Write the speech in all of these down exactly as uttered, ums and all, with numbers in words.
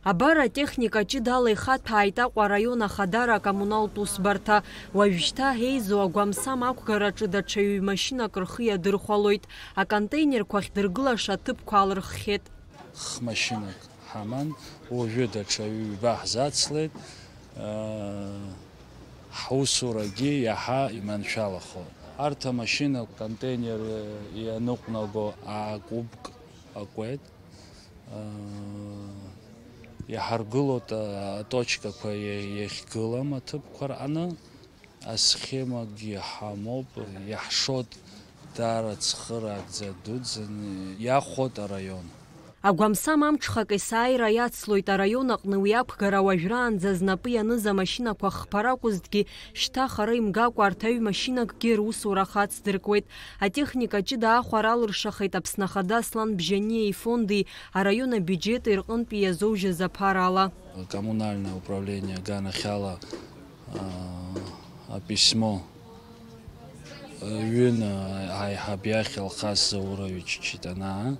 Абар атехника ҷыдала ихаҭәааит Аҟәа араион ахадара акоммуналтә усбарҭа. Уажәшьҭа еизо агәамсам ақәгараҿы даҽа ҩ-машьынак рхы иадырхәалоит. Аконтейнерқәа ахьдыргылаша аҭыԥқәа аалырххьеит. Хмашьынак ҳаман, уажәы даҽа ҩба ҳзацлеит, ҳусурагьы иаҳа иманшәалахоит. Арҭ амашьынақәа контейнер ианыҟәнаго акубк акуеит. Иҳаргылоит аточкақәа иахьгылам аҭыԥқәа рҟны. Асхемагьы ҳамоуп, иаҳшоит даара цхыраагӡа дуӡӡаны иахәоит араион. Агәамсам амҽхак есааира иацлоит араион аҟны, уи ақәгара уажәраанӡа знапы ианыз амашьынақәа хԥа ракәызҭгьы, шьҭа хара имгакәа арҭ аҩ машьынакгьы русура ахы ацдыркуеит. Атехника ҷыда аахәара алыршахеит Аԥсны Ахада Аслан Бжьаниа ифонди араион абиуџьети рҟынтәи иазоужьыз аԥарала. Коммунальное управление аганахьала, а, аписьмо, а, ҩын, а, аиҳаб иахь Алхас Заурович Читана,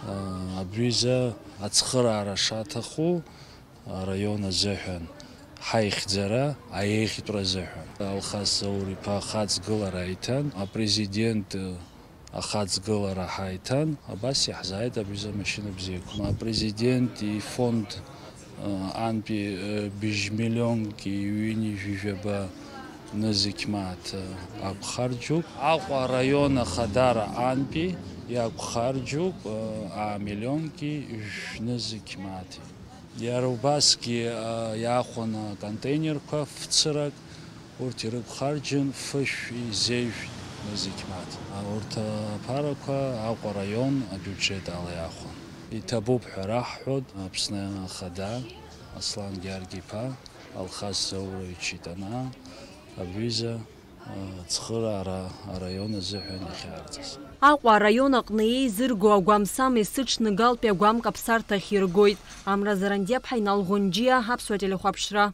а, абҩыза ацхыраара шаҭаху араион азыҳәан, ҳаихьӡара аиеиӷьтәра азыҳәан. Алхас Заур-иԥа ахаҵгылара аиҭан, апрезидент, а, ахаҵгылара ҳаиҭан, абас иаҳзааит абҩыза амашьына бзиақәа. Апрезидент ифонд, а, антәи, а, быжь миллионки ҩынҩажәижәаба нызқь мааҭ, а, акәхарџьуп. Аҟәа араион ахадара антәи иакәхарџьуп, а, а миллионки жәнызқь мааҭи. Иара убасгьы, а, иаахәаны аконтейнерқәа фцырак, урҭ ирықәхарџьын фышәи зежә нызқь мааҭ. А, урҭ аԥарақәа Аҟәа араион абиуџьет ала иаахәон. Иҭабуп ҳәа раҳҳәоит Аԥсны Ахада Аслан Гьаргь-иԥа, Алхас Заурович Читана, абҩыза, а, цхыраара араион азыҳәан иахьаарҵаз. Аҟәа араион аҟны еизырго агәамсам есыҽны Галтәи агәам каԥсарҭахь иргоит. Амра Зарандиаԥҳа, Инал Ӷәынџьиа, Аԥсуа телехәаԥшра.